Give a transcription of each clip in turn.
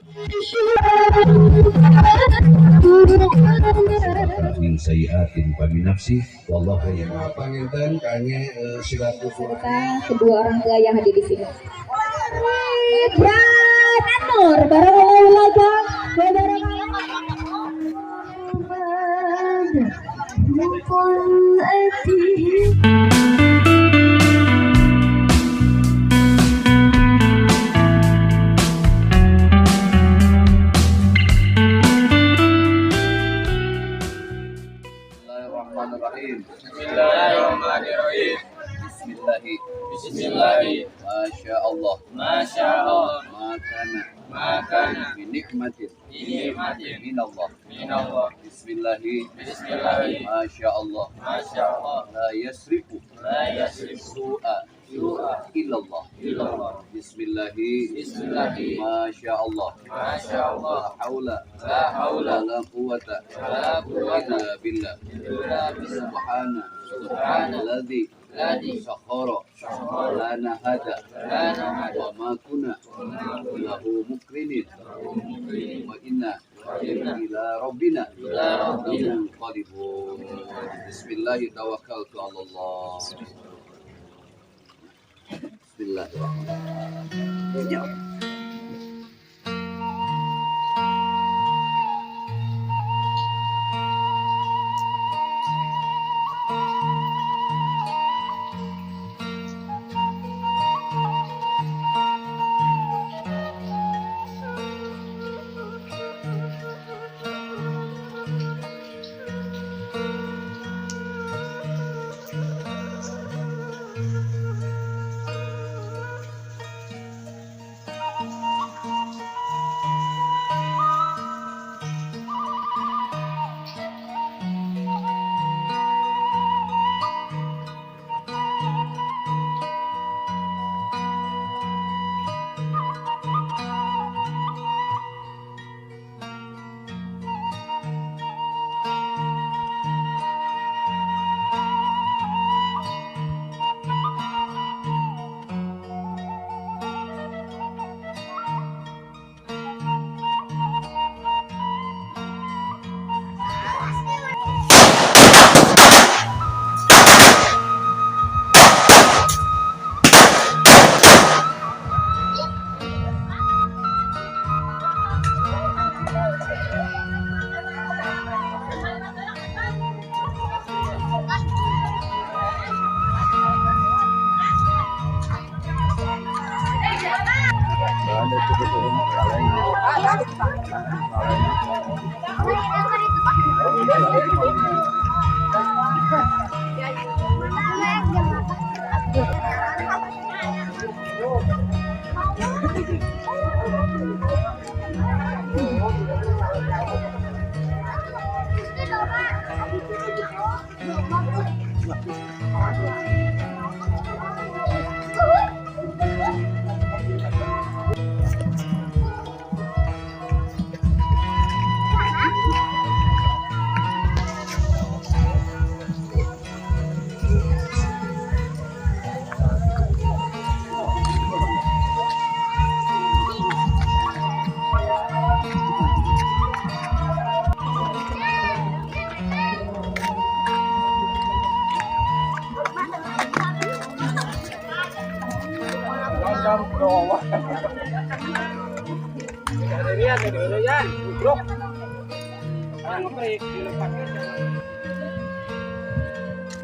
Min sayyiatin wa min nafsi wallahu Panginten kangge silaturahmi Serta kedua orang tua yang hadir di sini. Dan Nur, barakallahu laka wa barakallahu. Bismillahirrahmanirrahim. Bismillahirrahmanirrahim. Bismillahi. Bismillahi. Masya Allah. Masya Allah. Makana. Makana. Min nikmatin. Min nikmatin. Minallah. Minallah. Bismillahi. Bismillahi. Masya Allah. Masya Allah. La yasrifu. La yasrifu. Su'a. Su'a. Illallah. Illallah. Bismillahi. Bismillahi. Masya Allah. Masya Allah. La haula. La haula. Wa la quwata. Wa la quwwata. Illa billah. Illa billah. Subhana. Subhana. Alladzi. Alladzi. Sakhara. Sakhara. Lana hada. Lana hada. Wa ma kunna. Lahu muqrinin. Wa inna. Inna. Ila rabbina. Ila rabbina. Lamunqalibun. Bismillahi tawakkaltu ala Allah. Bismillahirrahmanirrahim.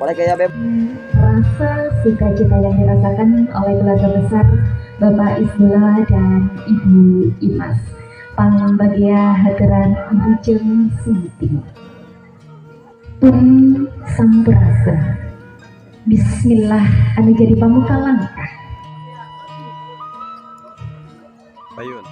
Boleh kayak Beb. Rasa sukacita yang dirasakan oleh keluarga besar Bapak Isbula dan Ibu Imas. Pangbagia haturan Bujeng Sunting. Pun sampurasun. Bismillah anu jadi pamuka langkah. Payun.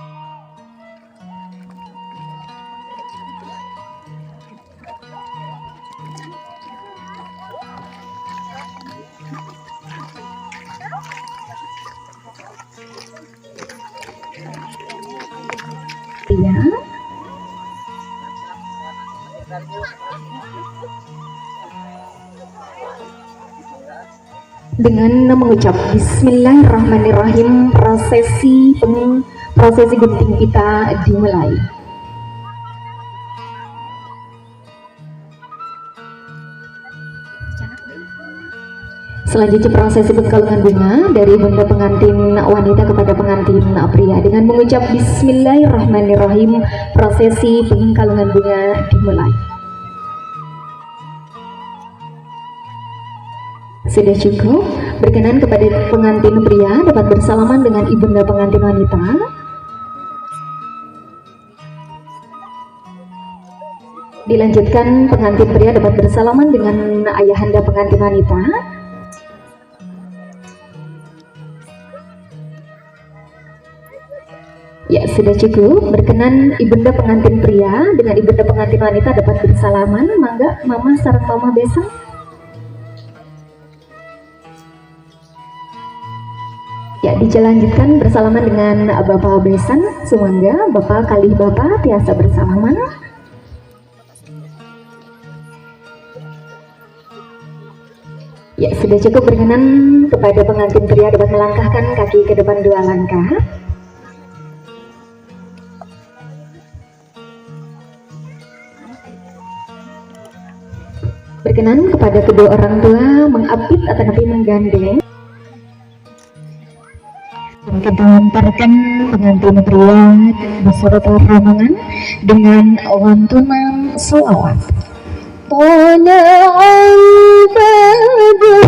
Ya. Dengan mengucap Bismillahirrahmanirrahim, prosesi Prosesi gunting pita dimulai. Selanjutnya prosesi pengkalungan bunga dari bunda pengantin wanita kepada pengantin pria dengan mengucap Bismillahirrahmanirrahim. Prosesi pengkalungan bunga dimulai. Sudah cukup, berkenan kepada pengantin pria dapat bersalaman dengan ibunda pengantin wanita. Dilanjutkan pengantin pria dapat bersalaman dengan ayahanda pengantin wanita. Ya, sudah cukup. Berkenan ibunda pengantin pria dengan ibunda pengantin wanita dapat bersalaman. Mangga, mama sareng mama besang. Ya, dilanjutkan bersalaman dengan bapak besan. Sumangga, bapak kali bapak tiasa bersalaman. Ya, sudah cukup. Berkenan kepada pengantin pria dapat melangkahkan kaki ke depan 2 langkah. Berkenan kepada kedua orang tua mengapit atau nanti menggandeng. Kita mengantarkan pengantin pria beserta rombongan dengan lantunan sholawat. Tola'al badru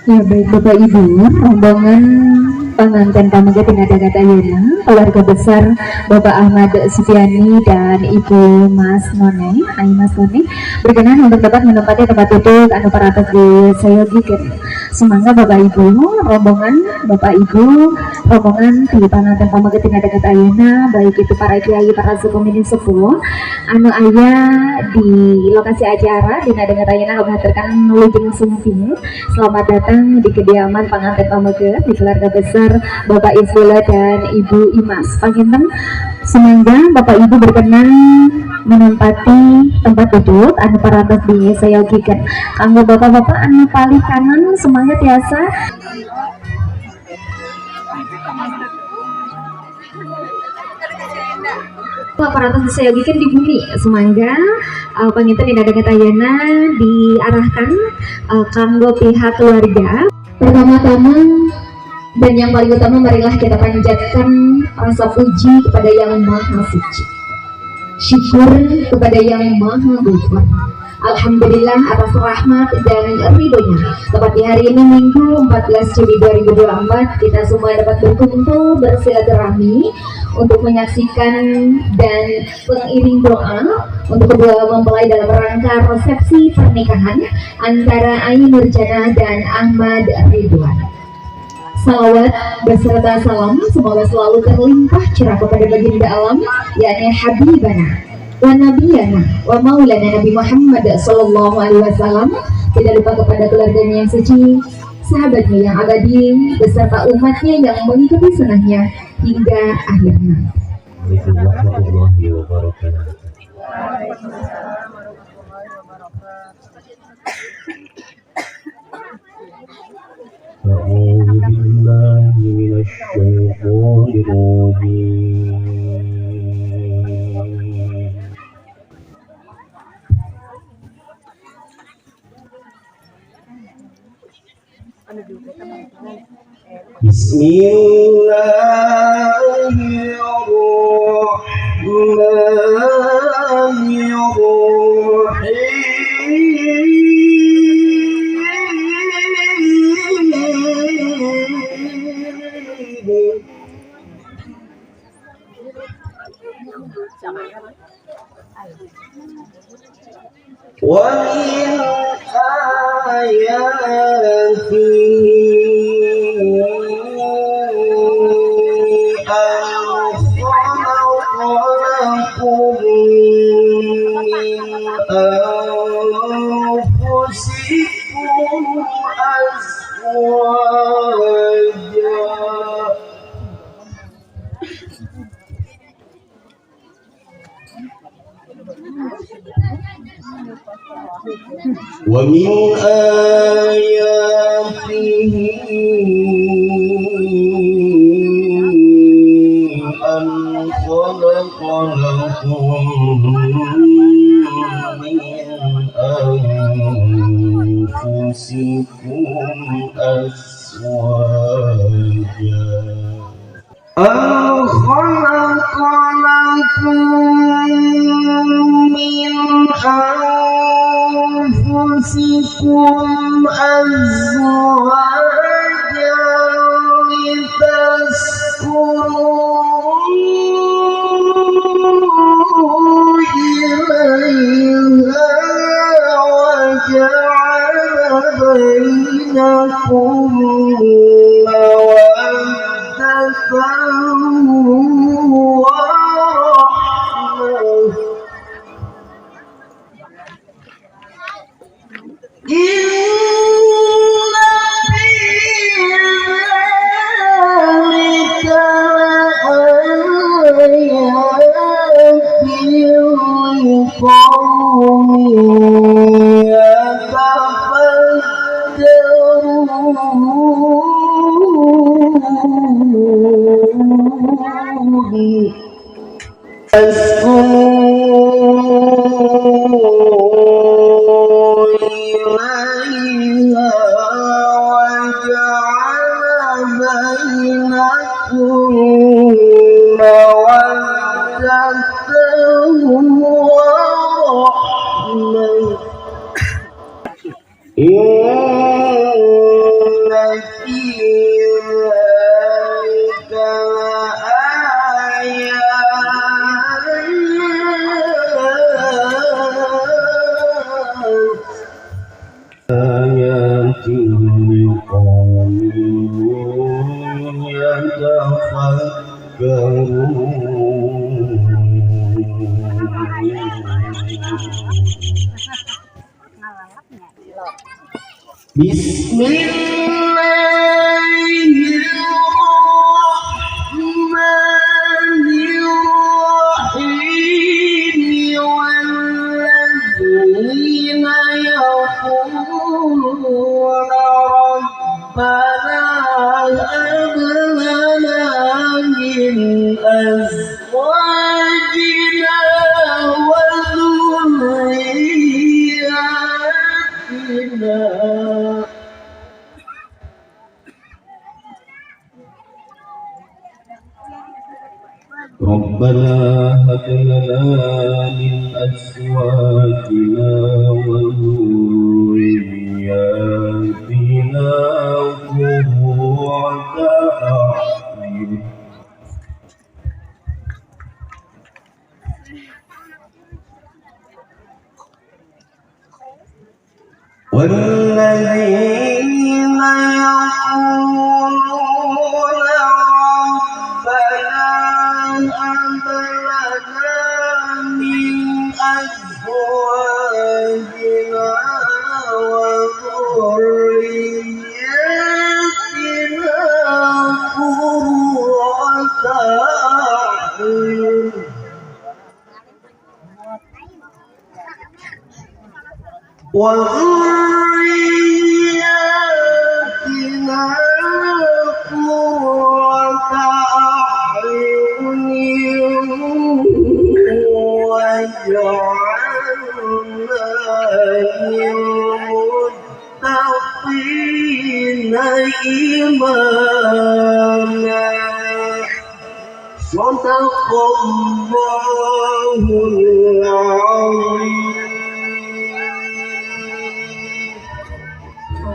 Ya baik Bapak Ibu, rombongan pengantin pameget Tinada Ayeuna, keluarga besar Bapak Ahmad Supiani dan Ibu Mas None, Ai Mas None, berkenan untuk dapat menempati tempat duduk anu parantos disayogikan. Semoga Bapak Ibu, rombongan Bapak Ibu, rombongan di pengantin pameget Tinada Ayeuna, baik itu para kiai, para sepuh sepuh, anu aya di lokasi acara Dina Ayeuna menghaturkan wilujeng sumping. Selamat datang di kediaman pengantin pameget di keluarga besar Bapak Isbula dan Ibu Imas. Panginten semoga Bapak Ibu berkenan menempati tempat duduk anu parantos disayogikan. Kanggo bapak-bapak anu palih kanan semangat tiasa. Parantos disayogikan di bumi. Semangga panginten Dina Ayeuna diarahkan kanggo pihak keluarga. Pertama-tama dan yang paling utama, marilah kita panjatkan rasa puji kepada Yang Maha Suci, syukur kepada Yang Maha Ghafur. Alhamdulillah atas rahmat dan ridhonya. Tepat di hari ini, Minggu 14 Juli 2024, kita semua dapat berkumpul bersilaturahmi untuk menyaksikan dan pengiring doa untuk kedua mempelai dalam rangka resepsi pernikahan antara Ai Nurjana dan Ahmad Ridwan. Salawat beserta salam semoga selalu terlimpah curah kepada baginda alam, yakni Habibana wa Nabiyana wa Maulana Nabi Muhammad Sallallahu Alaihi Wasallam. Tidak lupa kepada keluarganya yang suci, sahabatnya yang abadi, beserta umatnya yang mengikuti sunnahnya hingga akhirnya. Assalamualaikum warahmatullahi wabarakatuh. أعوذ بالله من الشيطان الرجيم. بسم الله الرحمن الرحيم. ومن آياته أن خلق لكم من أنفسكم أزواجا ومن آياته أن خلق لكم من أنفسكم أزواجا أن خلق لكم من أنفسكم أزواجا لتسكنوا إليها وجعل بينكم مودة ورحمة. إن في ذلك لآيات لقوم يتفكرون. أسكنوا إليها وجعل بينكم مودة ورحمة. إن في ذلك لآيات لقوم يتفكرون. بسم الله الرحمن الرحيم. والذين يقولون ربنا هب لنا من أزواجنا وذرياتنا ربنا هب لنا من أزواجنا وذرياتنا قرة أعين والذين يقولون ربنا هب لنا من أزواجنا وذرياتنا قرة أعين وذرياتنا قرة أعين واجعلنا للمتقين إماما. صدق الله العظيم.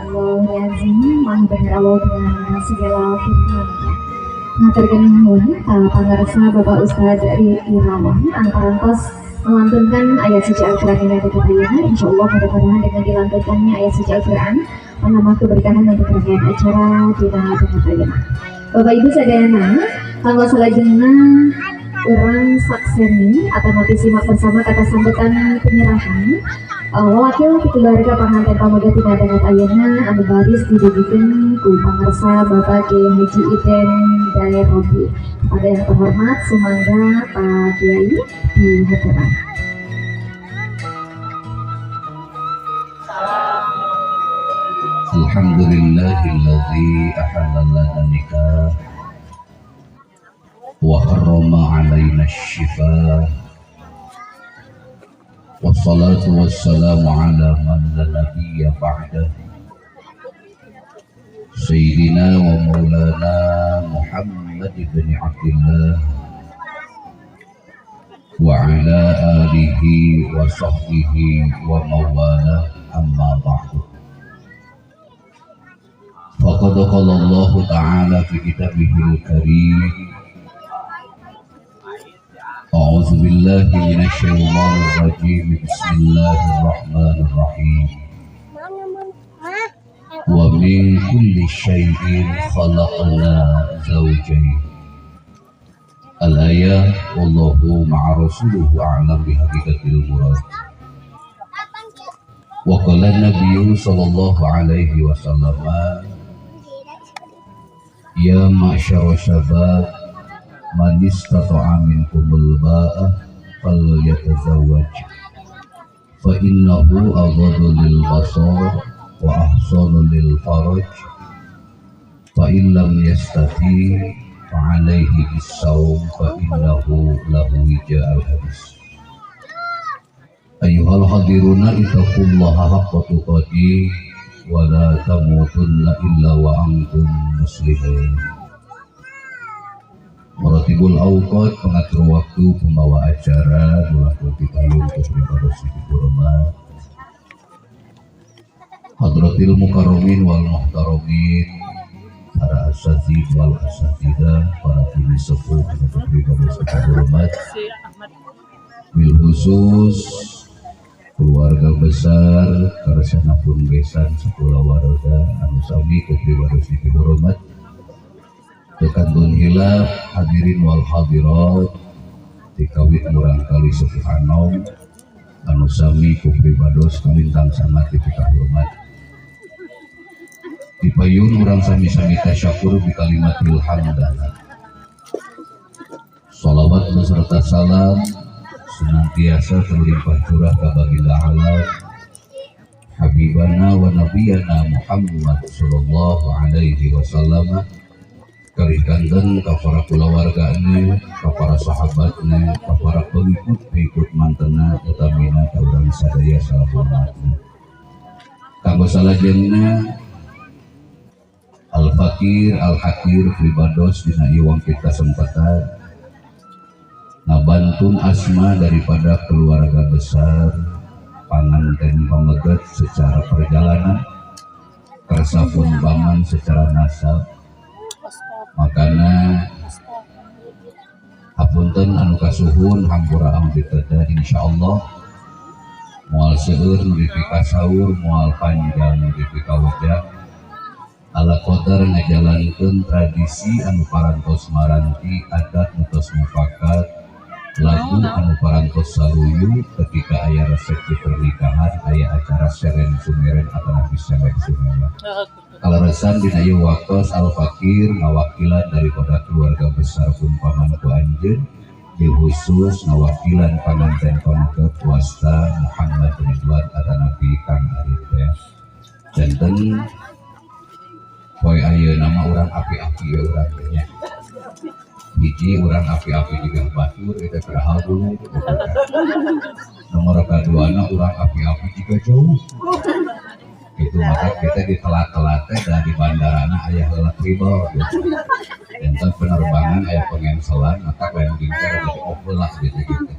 Allahul Maha benar Allah dengan segala firman-Nya. Ngaturkeun nuhun ka pangarsa Bapak Ustaz Irawan anu parantos melantunkan ayat suci Al-Qur'an dina dekat ayeuna. Insyaallah mudah-mudahan dengan dilantunkannya ayat suci Al-Qur'an menambah keberkahan untuk rangkaian acara dina dekat ayeuna. Bapak Ibu sadayana, kanggo salajengna urang sakseni atau nanti simak bersama kata sambutan penyerahan wakil keluarga panganten pameget tina danget ayeuna anu baris didugikeun ku pangarsa Bapak Kiai Haji Iden Dairobi. Kepada yang terhormat sumangga Pak Kiai dihaturan. Alhamdulillahilladzi ahalla lana nikah wa harrama alaina syifa. Wassalatu wassalamu ala man la nabiyya ba'dah Sayyidina wa maulana Muhammad ibn Abdullah wa ala alihi wa sahbihi wa mawala, amma ba'du. Faqad qala Allah ta'ala fi kitabihil karim, أعوذ بالله من الشيطان الرجيم، بسم الله الرحمن الرحيم. ومن كل شيء خلقنا زوجين. الآية والله مع رسوله أعلم بحقيقة المراد. وقال النبي صلى الله عليه وسلم يا معشر الشباب man istata'a minkumul ba'ah falyatazawwaj fa innahu aghaddu lil basar wa ahsanu lil faraj fa in lam yastati fa alaihi bis-sawm fa innahu lahu wija'al hadis. Ayyuhal hadiruna ittaqullaha haqqa tuqatih wa la tamutunna illa wa antum muslimun. Maratibul Awqat, pengatur waktu, pembawa acara, Dullah Kopi Payung, Kepribadian Kurma, Hadratil Mukarromin wal Muhtaromin, para asatid wal asatidah, para pini sepuh, Kepribadian Kurma, bil khusus keluarga besar, karsana pun besan sekolah warga, anu sami Kepribadian Kurma, Tekantun hilaf hadirin wal hadirat dikawit murang kali sepuh anom anu sami ku pribados kalintang sangat dipikahormat. Dipayun urang sami-sami tasyakur bi kalimatil hamdalah. Salawat beserta salam senantiasa terlimpah curah ka baginda alam Habibana wa nabiyana Muhammad sallallahu alaihi wasallam, kalih kanten ka para kulawargana, ka para sahabatna, ka para pengikut-pengikut mantena utamina ka urang sadaya salamunna. Kanggo salajengna Al Fakir Al Hakir pribados dina ieu wangkit kasempatan Ngabantun asma daripada keluarga besar panganten pameget secara perjalanan kersapun paman secara nasab makana hapunten anu kasuhun hampura abdi teh insyaallah moal seueur nu dipikasaur moal panjang nu dipikawejah ala qadar ngajalankeun tradisi anu parantos maranti adat nu tos mufakat lagu anu parantos saluyu ketika aya resepsi pernikahan aya acara seren sumeren atau selek sumeren. Kaleresan dina ieu waktos Al Fakir ngawakilan daripada keluarga besar pun paman ku anjeun khusus ngawakilan panganten pameget wasta Muhammad Ridwan atanapi Kang Arif teh. Janten poe ayeuna mah urang api-api ya urang teh nya. Hiji urang api-api juga batur itu padahal dulu nomor kaduana urang api-api juga jauh itu maka kita di telat-telat dari bandarana aya heula tribal gitu. Enten penerbangan aya pengenselan maka landing teh jadi off lah gitu gitu.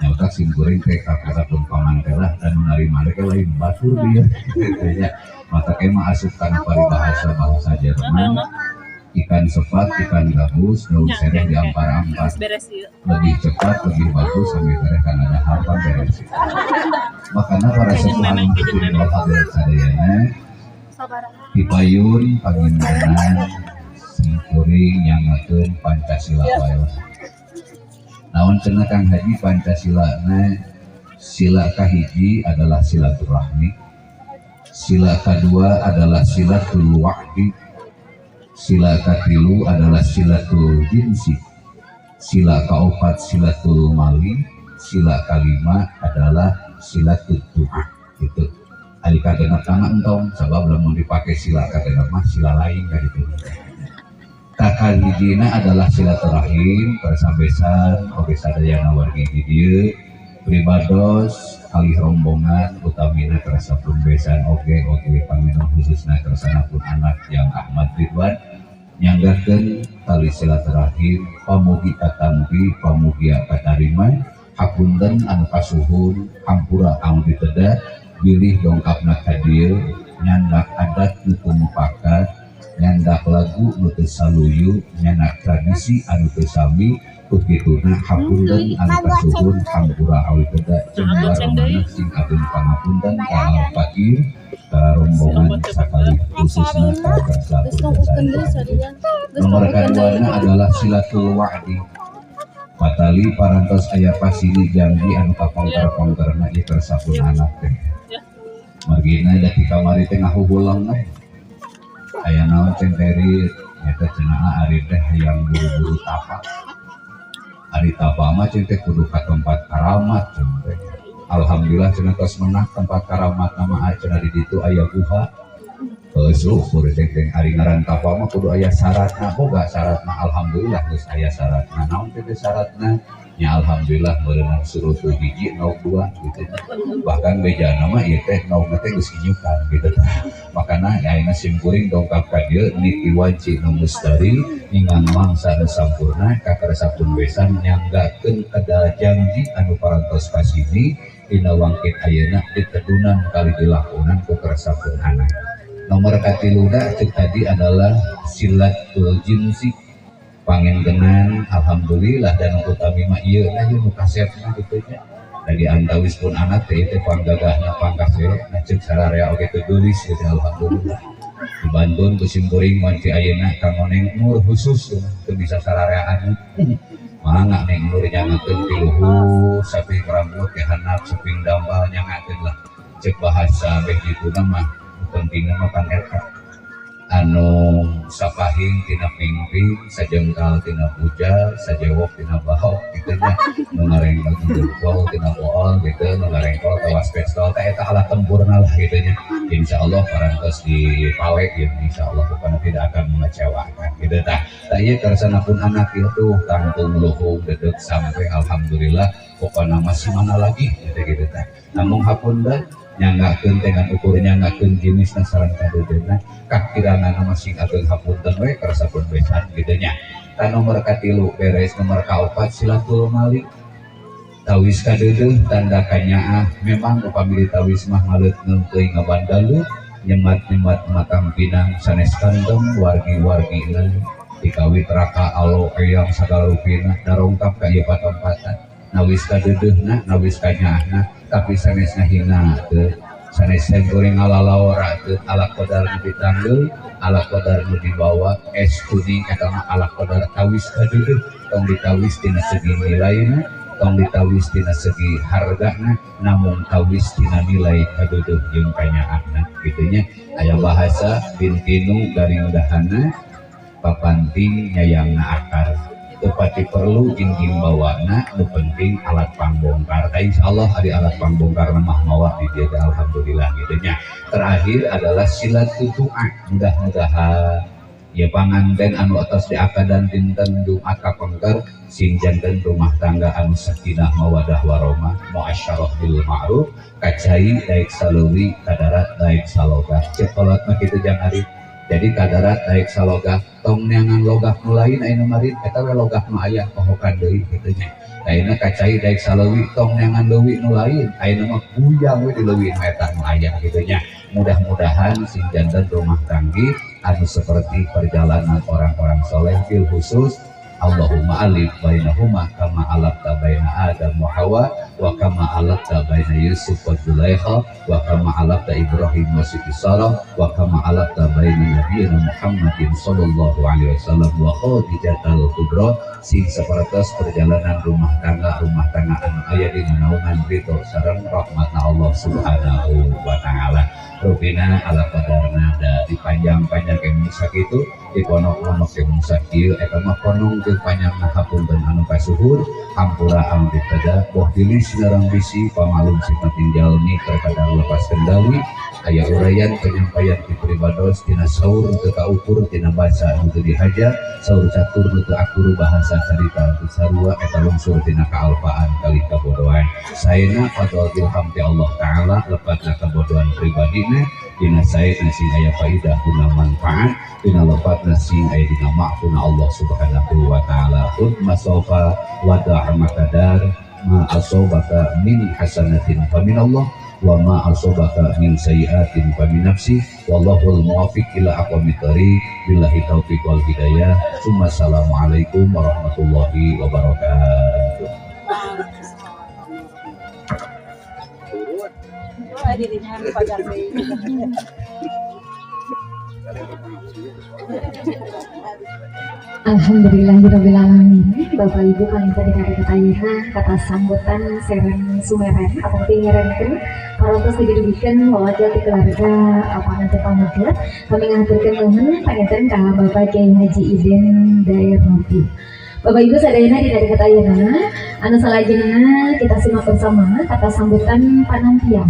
Nya otak sim kuring teh kapun paman teh lah dan narima teh lain batur dia gitu nya. Maka emang asup kana paribahasa bahasa Jerman ikan sepat, ikan gabus, daun sereh diampar-ampar. Lebih cepat, lebih bagus, sambil tereh kan ada harta beres. Makanya para sepuhan wal hadirat sadayana dipayun pangintenan simkuring nyangakeun Pancasila wae lah. Naon cenah Kang Haji Pancasila na sila kahiji adalah silaturahmi, sila kedua adalah silatul wa'di, sila katilu adalah silatul jinsi, sila kaopat silatul mali, sila kalima adalah silatul du'a. Gitu. Ari kagenep nama entong sabab lamun dipake sila kagenep mah sila lain ka ditu. Kakahijina adalah silaturahim persambesan oge sadayana wargi di dieu pribados kalih rombongan utamina kersa pun besan oge oge panginten khususna kersana pun anak yang Ahmad Ridwan nyanggakeun tali silaturahim pamugi katampi pamugi katarima hapunten anu kasuhun hampura anu diteda bilih dongkapna ka dieu nyandak adat nu teu mupakat nyandak lagu nu teu saluyu nyandak tradisi anu teu sami kukituna hapunten anu kasuhun hampura anu diteda jembar manah sing agung pangapunten ka Al Fakir ka rombongan sakali khususna ka kersa nomor kaduana adalah silatul wa'di. Patali parantos aya pasini janji anu kapongker-pongkerna ieu kersapun anak teh. Margina da ti kamari teh ngahuhulang we. Aya naon centeri eta cenah ari teh hayang buru-buru tapa. Ari tapa mah cen teh kudu ka tempat karamat cen teh. Alhamdulillah cenah tos menang tempat karamat mah cenah di ditu aya guha. Syukur ceng teh ari ngaran tapa mah kudu aya syaratna boga syaratna alhamdulillah geus aya syaratna naon teh syaratna nya alhamdulillah meureunang surutu hiji 02 gitu bahkan bejana mah ieu teh naon teh geus inyukan gitu tah makana ayeuna sim kuring dongkap ka dieu niti wanci nu mustari ningan mangsa nu sampurna ka karesapun besan nyanggakeun kada janji anu parantos kasini dina wangkit ayeuna ditedunan kali dilakonan ku karesapun anak. Nomor katiluna cek tadi adalah silatul jinsi pangentenan alhamdulillah dan utami mah ieu nah ieu nu kasepna kitu nya dari antawis pun anak teh teh panggagahna pangkasepna cek sararea oge teu geulis gitu alhamdulillah dibantun ku sim kuring wanci ayeuna kang Neng Nur khusus teu bisa sarareaan mangga Neng Nur nyangakeun ti luhur saping rambut ke handap saping dambal nyangakeun lah cek bahasa beh dituna mah pentingna mah pan eta anu sapahing tina pingping sajengkal tina puja sajewok tina bahok gitu nya nu ngarengkol jempol tina bool gitu nu ngarengkol tawas pestol teh eta alat tempurna lah gitu nya insyaallah parantos dipawe ya insyaallah pokona tidak akan mengecewakan gitu tah tah ieu karsana pun anak ieu tuh tangtung luhung dedeg sampai alhamdulillah pokona masih mana lagi gitu gitu tah namun hapunten nyanggakeun dengan ukur nyanggakeun jenisna sareng kadeudeuna kakirangan masing ageung hapunten we karesapun besan gitu nya. Ta nomor katilu beres, nomor kaopat silatul mali. Tawis kadeudeuh tanda kanyaah. Memang upami tawis mah ngaleut teuing ngabandalu, nyemat-nyemat matang pinang sanes kandem wargi-wargina dikawit raka alo eyang sagala rupina darongkap ka ieu patempatan. Nawis kadeudeuhna, nawis kanyaahna, tapi sanes ngahina teu, sanes goreng ngalalaora teu. Ala qadar nu ditanggeuy, ala qadar nu dibawa, es kuning eta mah ala qadar tawis kadeudeuh. Tong ditawis tina segi nilaina, tong ditawis tina segi hargana, namun tawis tina nilai kadeudeuh jeung kanyaahna kitu nya. Aya bahasa bintinu garing dahana papanting nyayangna akar, teu pati perlu jingjing bawana, nu penting alat pangbongkar. Ta insyaallah ari alat pangbongkar mah mawa di dieu, alhamdulillah kitu nya. Terakhir adalah silatul doa. Mudah-mudahan ya panganten anu atas diakadan dinten Jumat kapengker sing janten rumah tangga anu sakinah mawadah warahmah, muasyarah bil ma'ruf, kacai daek saleuwi, kadarat daek salogah. Cek kolot mah kitu jang ari. Jadi kadarat daek salogah, tong neangan logah nu lain aya nu marit eta we logah nu aya pohokan deui kitu nya. Ayeuna kacai daek saleuwi, tong neangan leuwi nu lain, ayeuna mah kuyang we di leuwi nu eta nu aya kitu nya. Mudah-mudahan sing janten rumah tanggi anu seperti perjalanan orang-orang soleh, bil khusus Allahumma alif bainahuma kama alafta baina Adam wa Hawa, wa kama alafta baina Yusuf wa Zulaikha, wa kama alafta Ibrahim wa Siti Sarah, wa kama alafta baina nabiyina Muhammadin sallallahu alaihi wasallam wa Khadijatul Kubra. Sing sapertos perjalanan rumah tangga anu aya dina naungan ridho sareng rahmatna Allah Subhanahu wa taala. Rupina ala qadarna da dipanjang-panjang ke sakitu, diponok-ponok ke sakieu eta mah konong teu panjangna. Hapunten anu kasuhur, hampura anu ditada, boh bilis narang bisi pamalum sifat jalmi terkadang lepas kendali. Aya uraian penyampaian ti pribados tina saur teu kaukur, tina basa nu teu dihaja, saur catur nu teu akur, bahasa carita teu sarua, eta lungsur tina kaalpaan kali kabodohan. Saena fadl ilham ti Allah taala, lepatna kabodohan pribadina dina saena sing aya faidah guna manfaat, dina lepatna sing aya dina ma'funa Allah Subhanahu wa taala. Ud masofa wada' makadar ma asobaka min hasanatin fa min Allah wa ma asobaka min sayyiatin fa min nafsi, wallahul muwaffiq ila aqwamit thariq, billahi taufiq wal hidayah. Assalamualaikum warahmatullahi wabarakatuh. Alhamdulillahirobbilalamin. Bapak Ibu paling tadi kata ayeuna kata sambutan sereng sumeren atau pingerenkeun parantos didudukeun wawajah ti keluarga panganten pameget. Kami ngaturkeun nuhun panginten ka Bapak Kiai Haji Idin Dairobi. Bapak Ibu sadayana di kata ayeuna anu salajengna kita simak bersama kata sambutan panampian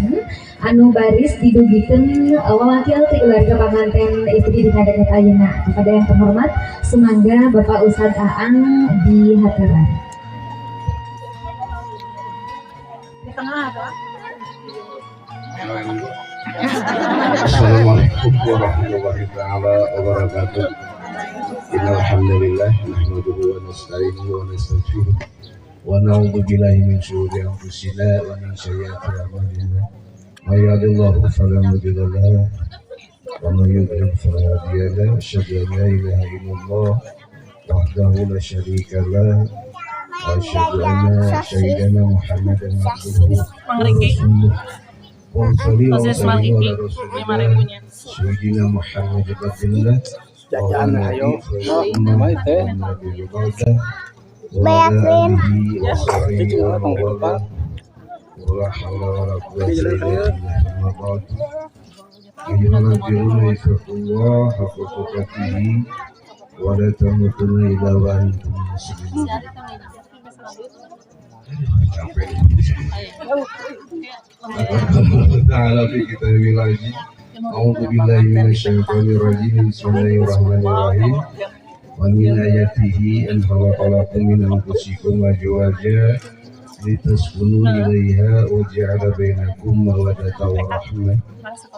anu baris didugikeun wawakil ti keluarga panganten istri di kata ayeuna. Kepada yang terhormat sumangga Bapak Ustadz Aang di haturan. Di tengah apa? Assalamualaikum warahmatullahi wabarakatuh. Innal hamdalillah nahmaduhu wa nasta'inuhu wa nastaghfiruh wa na'udzu billahi min syururi anfusina wa min sayyiati a'malina. May yahdihillahu fala mudilla lahu wa may yudlil fala hadiya lahu. Asyhadu an la ilaha illallah wahdahu la syarika lahu wa asyhadu anna sayyidana Muhammadan abduhu wa rasuluh. Wa salli wa sallim ala rasulillah sayyidina Muhammad abdillah. Jajan ayo, mai teh. Bayakin. A'udzu billahi minasyaitonir rajim. Bismillahirrahmanirrahim. Wa min ayatihi an khalaqalakum min anfusikum azwaja litaskunu ilaiha wa ja'ala bainakum mawaddatan wa rahmah.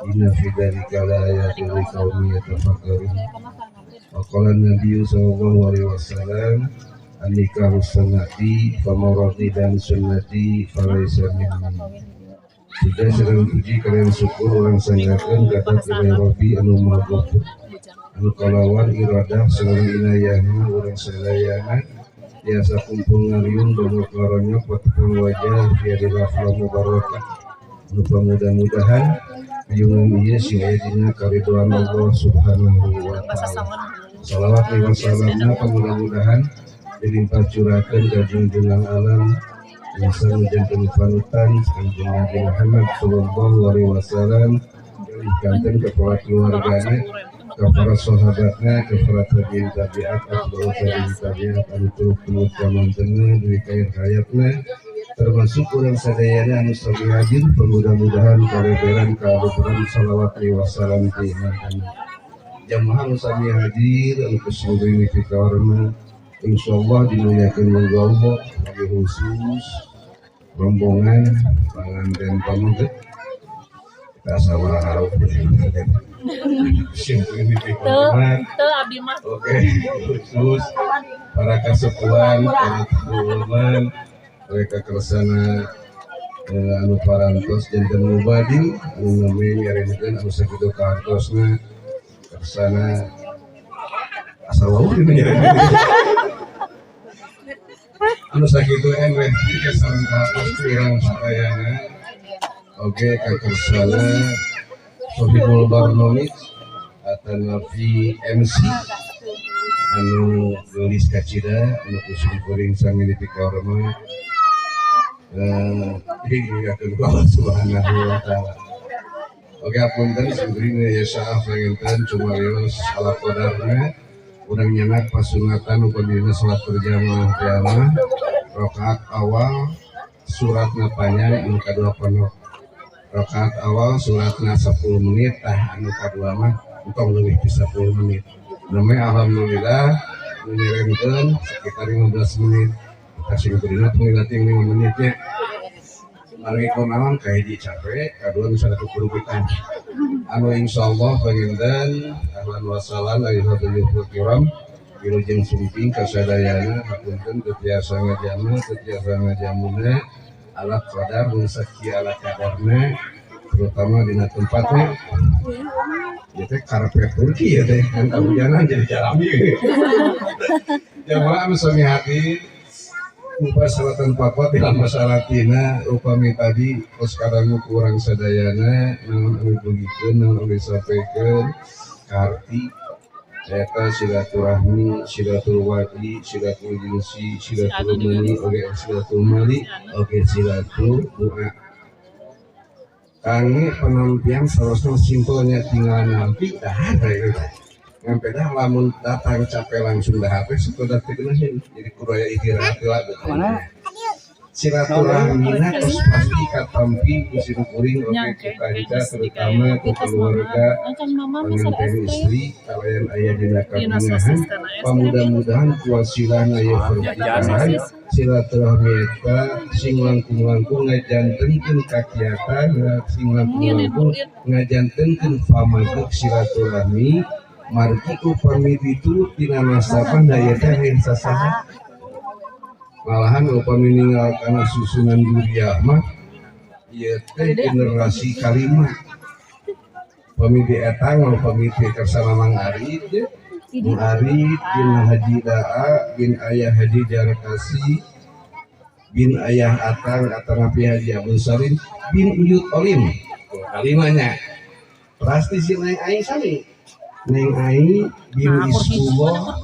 Inna fi dzalika laayatin liqaumin yatafakkarun. Waqala Nabi sallallahu alaihi wasallam an-nikahu sunnati faman dan sunnati falaisa minni. Sudah sedang puji kalian syukur orang sanggakeun kata Ilahi Rabbi anu Maha Ghafur anu kalawan iradah sareng inayahna urang sadayana biasa kumpul ngariung dongok laronyok watepang wajah biadillah mubarakah anu mudah-mudahan riungan ieu sing aya dina karidhoan Allah Subhanahu wa taala. Salawat wa salamna mudah-mudahan dilimpah curahkeun ka junjungan alam insan janten panutan Kanjeng Nabi Muhammad sallallahu alaihi wasallam kanten ke para keluargana, ke para sahabatna, ke para tabi'in tabi'at, atba'ut tabi'in tabi'at anu turut kamantena duwi kair hayatna termasuk urang sadayana anu sami hadir mudah-mudahan kareberan kaluhuran salawat wa salam ti mantan jamaah anu sami hadir anu kusuring pikawarma insyaallah dimuliakeun Allah lebih khusus rombongan panganten pameget kita sama harap oke khusus para kasepuhan para keturunan mereka kersana anu parantos janten mubadil anu nami nyarenkeun anu sakitu kahartosna kersana asal wau dina nyarenkeun anu sakitu enweh sareng kahartos urang sadayana. Oke kakersana Sohibul Barnomij atanapi MC anu geulis kacida anu kusum kuring sami dipikawarma dimuliakeun ku Allah Subhanahu wa taala. Oke apunten simkuring ya saaf panginten cumarios ala qadarna urang nyanak pasunatan upamina salat berjamaah kiamah rakaat awal suratna panjang anu kadua pondok rakaat awal suratna 10 menit tah anu kadua mah entong leuwih ti 10 menit. Namanya alhamdulillah ngirimkeun sekitar 15 menit. Kasih kurina tong dilatih 5 menitnya. Mari kunaon kahiji capek, kadua bisa kukurupitan. Anu insyaallah panginten ahlan wa sahlan ayyuhal kiram wilujeng sumping kasadayana hapunten teu tiasa ngajama teu tiasa ngajamuna ala qadar mun sakieu ala kadarna terutama dina tempatnya ya teh karpet Turki ya teh kan kahujanan jadi jalami. Jamaah anu sami hadir rupa salatan papat dalam masalatina upami tadi kos kadangu kurang sadayana naon anu dugikeun naon anu disampaikan kaharti eta silaturahmi silatul wadi silatul jinsi silatul mali oge silatul mali oge silatul doa kangge penampian sarosna simpelnya tinggal nampi dahar gitu. Ngampe dah lamun datang capek langsung dah teh sekedar teu geunaheun jadi kudu aya istirahat heula silaturahmina terus pasti katampi ku sim kuring oge ku kanca terutama ku keluarga pengantin istri kalayan aya dina kabingahan pamudah-mudahan kuasilahna ieu pernikahan silaturahmi eta sing langkung-langkung ngajantenkeun kakiatan sing langkung-langkung ngajantenkeun pamadeuk silaturahmi margi upami diturut dina nasabah da ieu teh lain sasaha malahan upami ninggal kana susunan duriah mah ieu teh generasi kalima upami dietang upami teh kersana Mang Arid Mang Arid bin Haji Daa bin Ayah Haji Jarkasi bin Ayah Atang Atanapi Haji Abdul Salim bin Uyut Olim kalimanya pasti si Neng Ai sami Neng Ai bin Iskullah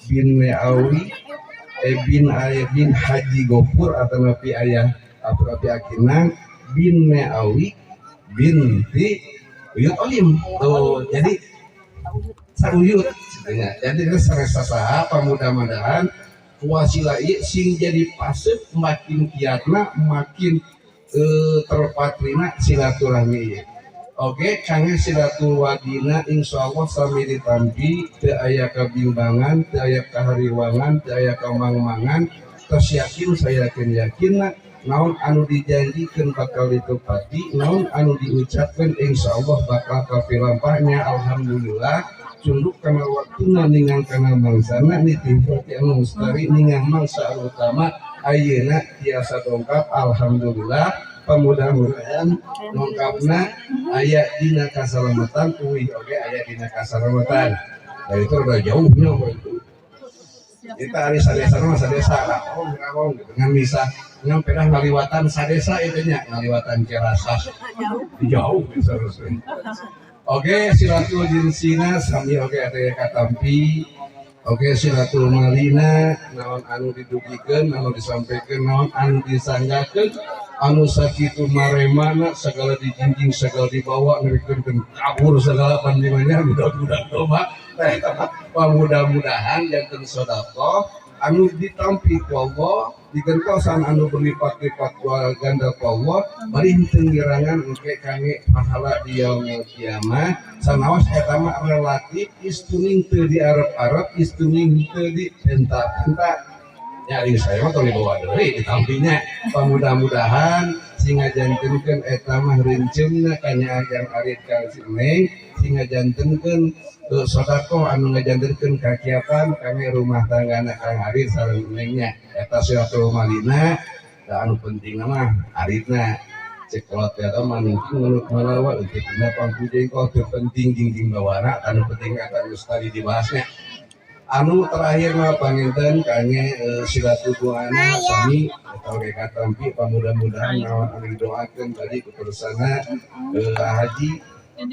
bin Leawi bin Ayah bin Haji Gopur atau Nabi Ayah atau Nabi Akinang bin Leawi bin Ti Uyut Olim tuh jadi sauyut sebenarnya jadi seresa saha pamudah-mudahan wasila ieu sing jadi paseup makin kiatna makin terpatrina silaturahmi ieu. Oke, kangge silatul wadina insyaallah sami ditampi teu aya kabimbangan, teu aya kahariwangan, teu aya kamangmangan, tos yakin saya yakin yakinna naon anu dijanjikeun bakal ditepati, naon anu diucapkeun insyaallah bakal kapilampahnya. Alhamdulillah Cunduk kana waktuna, ningang kana mangsana, nitih ti anu mustari, ningang mangsa anu utama. Ayeuna tiasa dongkap, alhamdulillah. Pamudah-mudahan dongkapna aya dina kasalamatan, uih oge aya dina kasalamatan. Nah, itu udah jauhnya itu. Kita hari sadesa mah sadesa rahong rahong gitu ngan bisa ngan pedah ngaliwatan sadesa itu nya, ngaliwatan Cirasas jauh bisa terus. Oke, silatul jinsina sami oke ada katampi. Oke, silatul malina, naon anu didugikeun, anu disampaikan, naon anu disanggakeun, anu sakitu maremana segala dijinjing, segala dibawa nerikeun kabur segala pandimanya budak-budak domba. Mudah-mudahan janten sedekah anu ditampi ku Allah, digentosan anu berlipat-lipat ganda ku Allah, bari henteu ngirangan engke kangge pahala di yaumil kiamah. Sanaos eta mah relatif istuning teu diarep-arep, istuning teu dipenta-penta. Ya ari saya mah tong dibawa deui ditampinya. Mudah-mudahan sing ngajantenkeun eta mah reunceumna ka Nyi Ajang Arit ka si Neng, sing ngajantenkeun sedekah anu ngajantenkeun kakiatan kami rumah tanggana Kang Arit sareng Nengnya. Eta silatul malina, da anu penting mah aritna. Cek kolot eta mah nungtung nunut malawa leutik dina pangku jengkol teu penting jingjing bawana, anu penting eta geus tadi dibahasnya. Anu terakhir mah panginten kangge silatul doana sami atau ge katampi, pamudah-mudahan naon anu didoakeun tadi kepersana haji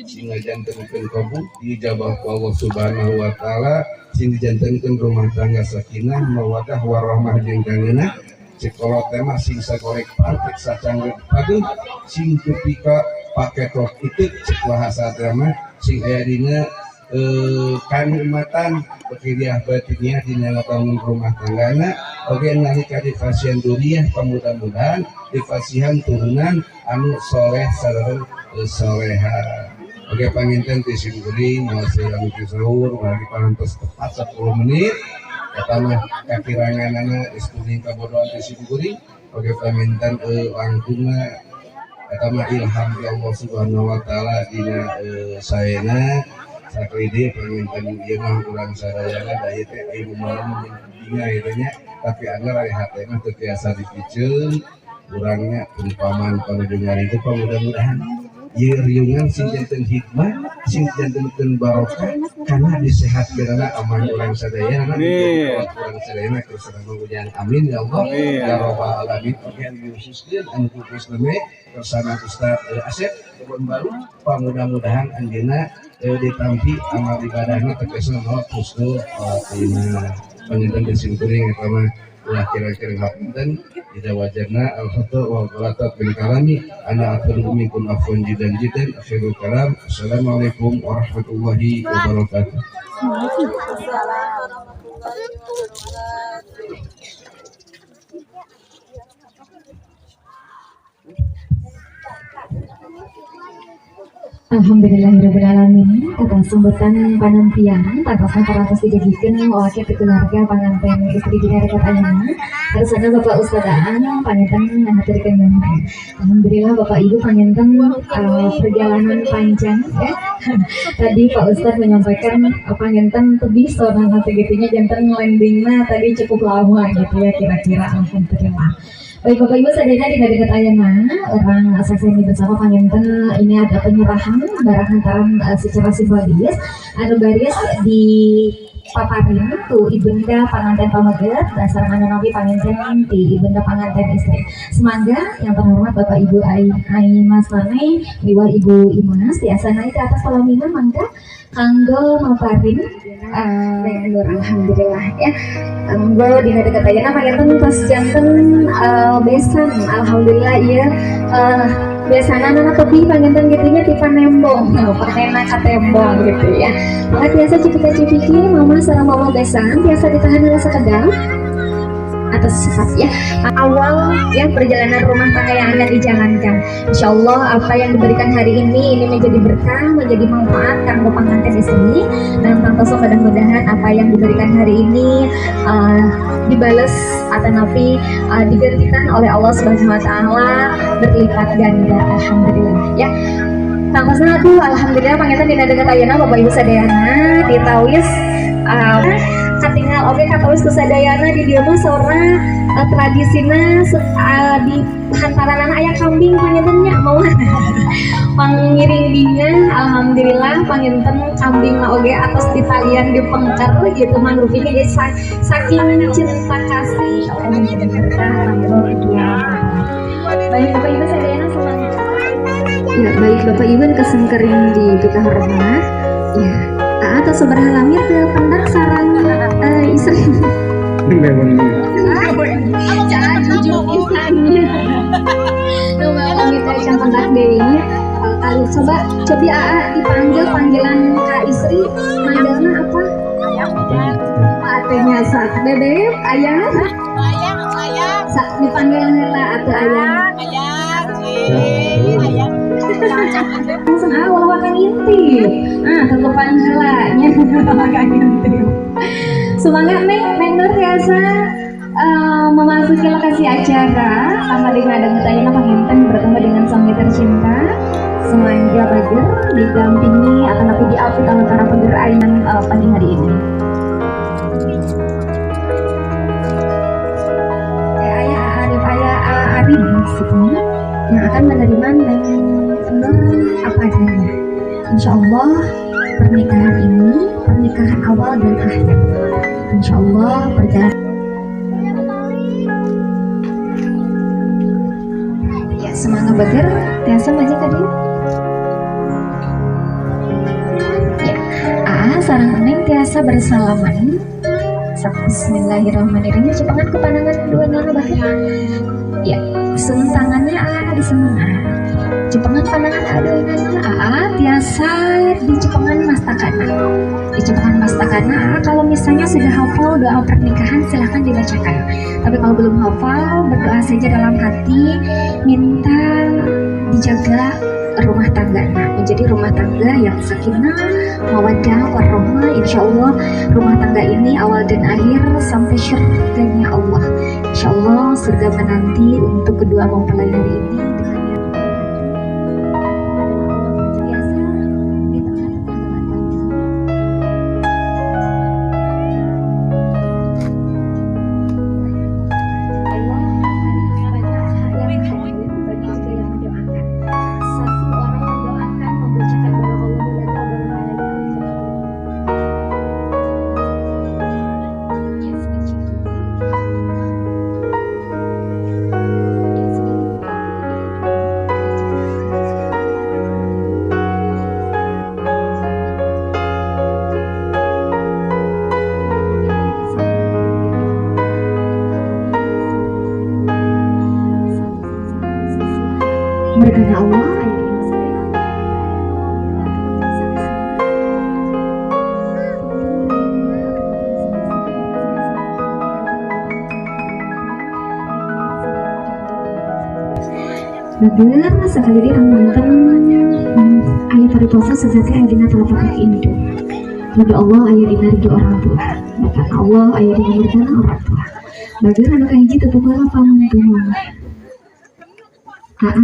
sing ngajantenkeun kabul dijabah ku Allah Subhanahu wa taala, sing dijantenkeun rumah tangga sakinah mawaddah warahmah jeung kangeunah. Cek kolot teh mah sing sagorek pantek sacanggeut paduh sing tepi ka paketok itu cek bahasa teh mah sing aya dina kanikmatan bekiriah batiniah dina ngabangun rumah tanggana. Oge nalika difasihan duriah, pamudah-mudahan difasihan turunan anu soleh sareng soleha. Oke, panginten ti simkuring moal seueur sahur bari parantos tepat 10 menit eta mah kakiranganana istuning kabodohan ti simkuring. Oke, panginten langkungna eta mah ilham ti Allah Subhanahu wa taala dina saena saklidi. Panginten ieu mah urang sadayana da ieu teh ilmu malam jeung pentingna ieu nya, tapi anggar ari hate mah teu tiasa dipiceun urangnya umpaman panuju itu. Mudah-mudahan ieu riungan sing janten hikmah, sing jantenkeun barokah karena disehatkeunana aman urang sadayana, urang sadayana kersana manggujan. Amin ya Allah ya rabbal alamin. Oke, anu khususkeun anu khusus name kersana Ustaz Asep Kebon Baru, mudah-mudahan anjeunna ditampi amal ibadahna tegasna mawa husnul khatimah. Panginten disimkuring eta mah ulah kira-kira hapunten tidak wajarna al-khata wal ghalatat bil kalami ana atlubu minkum afwan jidan jidan. Akhirul kalam, assalamualaikum warahmatullahi wabarakatuh. Alhamdulillahirobbilalamin. Kata sambutan panampian pantasan parantos dijadikan wakil keluarga panganten istri dina rekat ayeuna kersana Bapak Ustadaan panginten ngahaturkeun nuhun. Alhamdulillah Bapak Ibu panginten perjalanan panjang ya. Tadi Pak Ustadz menyampaikan panginten tebih sonana teh gitunya janten landingna tadi cukup lama gitu ya kira-kira. Alhamdulillah. Baik Bapak Ibu sadayana dina dekat ayeuna urang sakseni bersama panginten ini ada penyerahan barang hantaran secara simbolis anu baris di paparin tu ibunda panganten pameget sareng anu nabi panginten ti ibunda panganten istri. Semangga yang terhormat Bapak Ibu Ai Ai Mas Mane miwah Ibu Imas tiasa naik ke atas pelaminan mangga kanggo maparin Nur. Alhamdulillah ya kanggo dina dekat ayeuna panginten tos janten besan. Alhamdulillah ieu biasana nana tepi panginten gitunya ti panembong panena ka tembong gitu ya. Maka tiasa cipika-cipiki mama sareng mama besan tiasa ditahan heula sakedap atas sifat ya awal ya perjalanan rumah tangga yang akan dijalankan. Insya Allah apa yang diberikan hari ini menjadi berkah, menjadi manfaat kanggo panganten istri dan tangtoso mudah-mudahan apa yang diberikan hari ini dibales atau nabi digantikan oleh Allah Subhanahu wa taala berlipat ganda. Alhamdulillah ya. Tangkosna aduh alhamdulillah panginten dina deungeut ayeuna Bapak Ibu sadayana ditawis katingal oge katawis ku sadayana di dieu mah saurna tradisina di hantaranana aya kambing panginten nya mau pangiring dinya alhamdulillah panginten kambing mah oge atos ditalian di pengker gitu mangrupina jadi saking cinta kasih berkah. Baik Bapak Ibu sadayana semangat. Ya, baik Bapak Ibu kesengkering di kita hormat. Ya, atau sabaraha lami teu pendak sareng istri. Jangan jujur pisannya. Nu lami teh can pendak deui nya. Kali coba cobi Aa dipanggil panggilan ka istri manggilna apa? Atenya sak bebek ayang. Ayang, ayang. Sak dipanggil heula atuh ayang. Ayang, ayang. Langsung ah ulah wakang intip. Ah tutupan heula nya wakang intip. Semangat Neng, Neng Nur biasa memasuki lokasi acara tanggal 5 dan ayeuna panginten bertemu dengan suami tercinta. Semangga bager didampingi atau nanti diapit oleh para peger ayeuna pagi hari ini. Ayah Arif, ayah Arif maksudnya yang akan menerima Neng Nur apa adanya. Insya Allah pernikahan ini pernikahan awal dan akhir. Insya Allah perjalanan. Ya semangat bager, tiasa maju ke dia. Ya, sareng Neng tiasa bersalaman. Bismillahirrahmanirrahim. Cepengan ke pandangan dua nana bager. Ya, seneng tangannya Aa diseneng. Cepengan pandangan dua nana Aa tiasa di cepengan mastakana. Di cepengan mastakana Aa kalau misalnya sudah hafal doa pernikahan silahkan dibacakan. Tapi kalau belum hafal berdoa saja dalam hati minta dijaga rumah tangga menjadi rumah tangga yang sakinah, mawaddah, warahmah. Insya Allah rumah tangga ini awal dan akhir sampai syurganya Allah. Insya Allah surga menanti untuk kedua mempelai hari ini dengan yang biasa di tengah-tengah pagi. Allah banyak yang hadir, banyak juga yang mendoakan. Satu orang mendoakan membacakan barakallahu laka wa Berkata Allah, Bager sekali di mantan ayat paritosa sejati aya dina telapak kaki induk. Ridho Allah aya dina ridho orang tua. Bahkan Allah aya dina murkana orang tua. Bager anu kahiji tutup heula pamuntuhna. Aa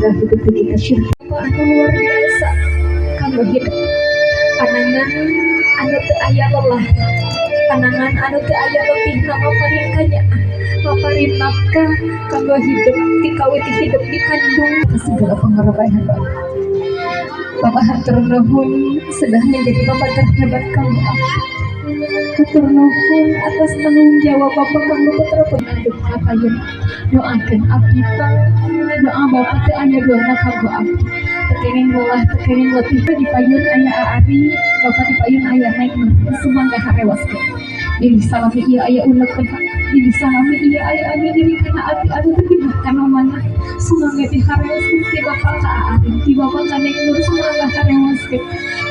tangga hidup kita syurga. Bapak anu luar biasa kanggo hidup, panangan anu teu aya lelah, panangan anu teu aya letihna, maparin kanyaah, maparin nafkah kanggo hidup ti kawit hidup dikandung. Segala pengorbanan Bapak, Bapak hatur nuhun sudah menjadi bapak terhebat kanggo abdi. Hatur nuhun atas tanggung jawab Bapak kanggo putra putri. Kapayun doakeun abdi, Pak. Doa Bapak teu aya duana kanggo abdi, teu kenging lelah, teu kenging letih. Di payun aya Aari, Bapak di payun aya Neng. Sumangga harewaskeun. Bilih salami ieu aya unek, bilih salami ieu aya anu nyeri kana ati anu teu pindah kana mana. Sumangga diharewaskeun ti Bapak ka Aari, ti Bapak ka Neng Nur, sumangga harewaskeun.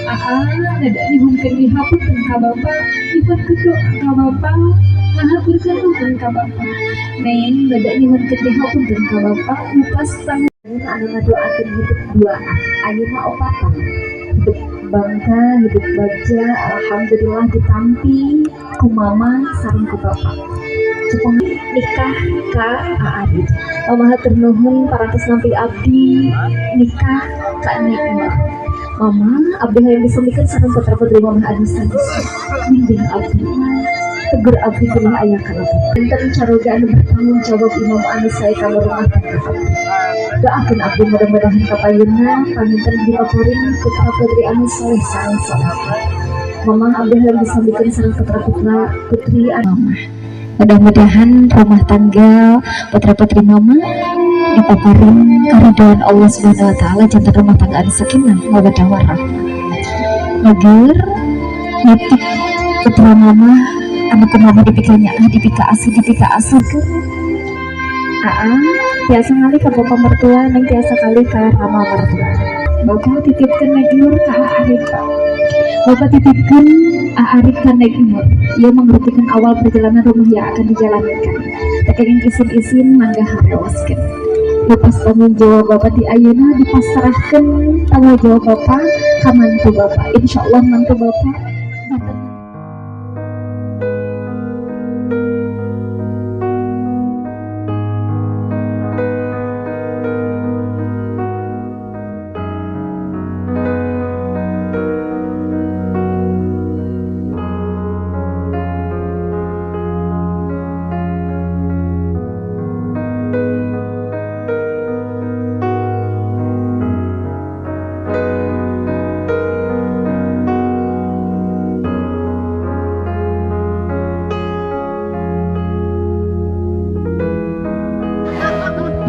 Aa nada nyuhunkeun dihapunten ka Bapak, nyuhunkeun doa ka Bapak, ngahaturkeun nuhun ka Bapak. Neng nada nyuhunkeun dihapunten ka Bapak, lupas tanggung anu ngadoakeun hidup duaan, ayeuna opatan. Hidup bangga, hidup bagja, alhamdulillah ditampi ku mama sareng ku bapak. Cepeng nikah ka Aari. Mama hatur nuhun parantos nampi abdi nikah ka Neng Nur. Mama, abdi hayang disemikeun sareng putra putri mama anu sanes. Bimbing abdi, tegur abdi bilih aya kalepatan. Enten caroga anu bertanggung jawab imam anu sae kanggo rumah tangga abdi. Doakeun abdi mudah-mudahan kapayunna panginten dipaparin putra putri anu saleh sareng saleh. Mama, abdi hayang disamikeun sareng putra putra putri anu mama. Mudah-mudahan rumah tangga putra putri mama dipaparin keridhaan Allah Subhanahu wa taala, janten rumah tangga anu sakinah mawaddah warahmah. Mager nitip putra mama anu ku mama dipikanya dipika asuh, dipika asuh ke Aa tiasa ngalih ka bapak mertua, Neng tiasa kali ka rama mertua. Bapak titipkeun Neng Nur ka Arif. Bapak titipkeun Arif ka Neng Nur. Ia merupakan awal perjalanan rumah yang akan dijalankan. Teu kenging isin-isin, mangga harewaskeun. Lepas tanggung jawab Bapak di ayeuna, dipasrahkeun tanggung jawab Bapak ka mantu Bapak. Insyaallah mantu Bapak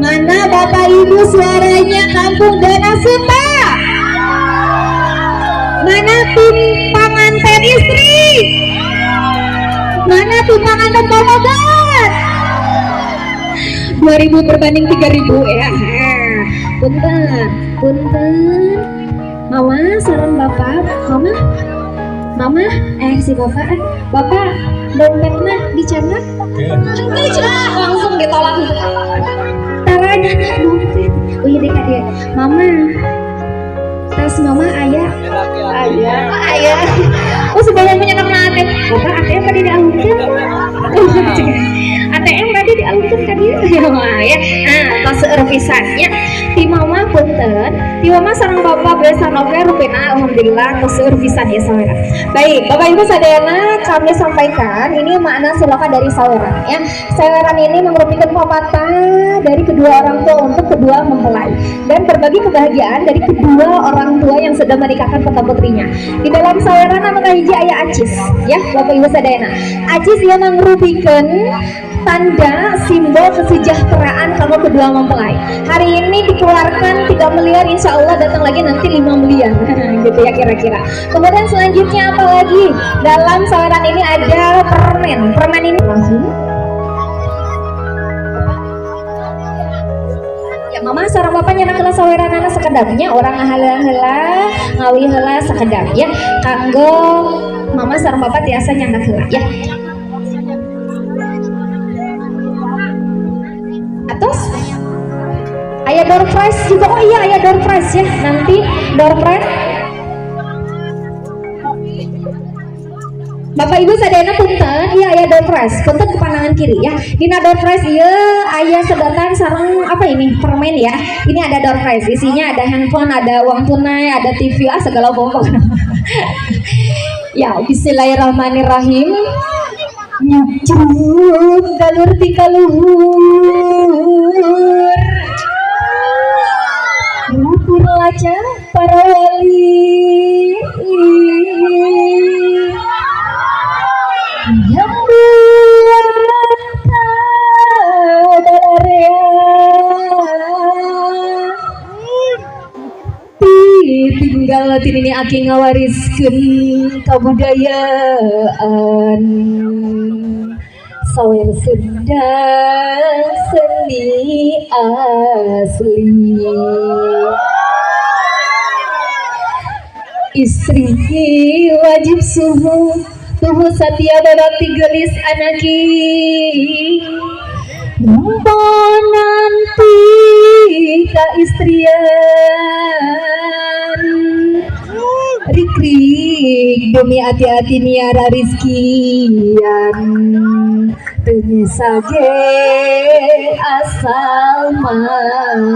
Mana Bapak Ibu suaranya Kampung Danasuta? Mana tim panganten istri? Mana tim panganten pamogat? 2000 berbanding 3000 ya. Punten, punten. Mama saran bapak, mama, mama, si bapak, bapak dompetnya dicatat? Langsung ditolak. Taranya dompet. Oh iya deh kak dia. Mama, tas mama ayah, ayah, oh, ayah. Oh sebelum punya nama ATM, bapak ATM tadi dialungkeun. ATM tadi dialungkeun kan dia. Ya, nah tos seueur pisan nya. Ti mama punten, ti mama sareng bapak beresan oge rupina alhamdulillah tos seueur pisan ya saweran. Baik, Bapak Ibu sadayana kami sampaikan ini makna siloka dari saweran ya. Saweran ini merupakan pepatah dari kedua orang tua untuk kedua mempelai dan berbagi kebahagiaan dari kedua orang tua yang sedang menikahkan putra putrinya. Di dalam saweran anu kahiji aya acis ya, Bapak Ibu sadayana. Acis ieu mangrupikeun tanda simbol kesejahteraan kamu kedua mempelai. Hari ini dikeluarkan 3 miliar, insya Allah datang lagi nanti 5 miliar gitu ya kira-kira. Kemudian selanjutnya apa lagi? Dalam saweran ini ada permen. Permen ini ya mama sareng bapak nyenak heula saweranana sakedapnya, orang ngaheula heula, ngawi heula sakedap ya. Kanggo mama sareng bapak tiasa nyandak heula ya. Atos aya door prize juga. Oh iya aya door prize ya. Nanti door prize Bapak Ibu sadayana, punten, iya, aya door prize. Punten ke pandangan kiri ya. Dina door prize ieu aya sedotan sareng apa ini? Permen ya. Ini ada door prize. Isinya ada handphone, ada uang tunai, ada TV, ah, segala bohong. Ya, bismillahirrahmanirrahim. Nyucuk galur ti kaluhur. Luhur laca para wali. Nyambulan ka balarea. Tinggal ti nini aki ngawariskeun kabudayaan sawer Sunda seni asli. Istri wajib suhu tuhu satya babakti gelis anaki. Mumpung nanti kaistrian rikrik demi hati-hati miara rizkian, teu nyesa ge asal mahi.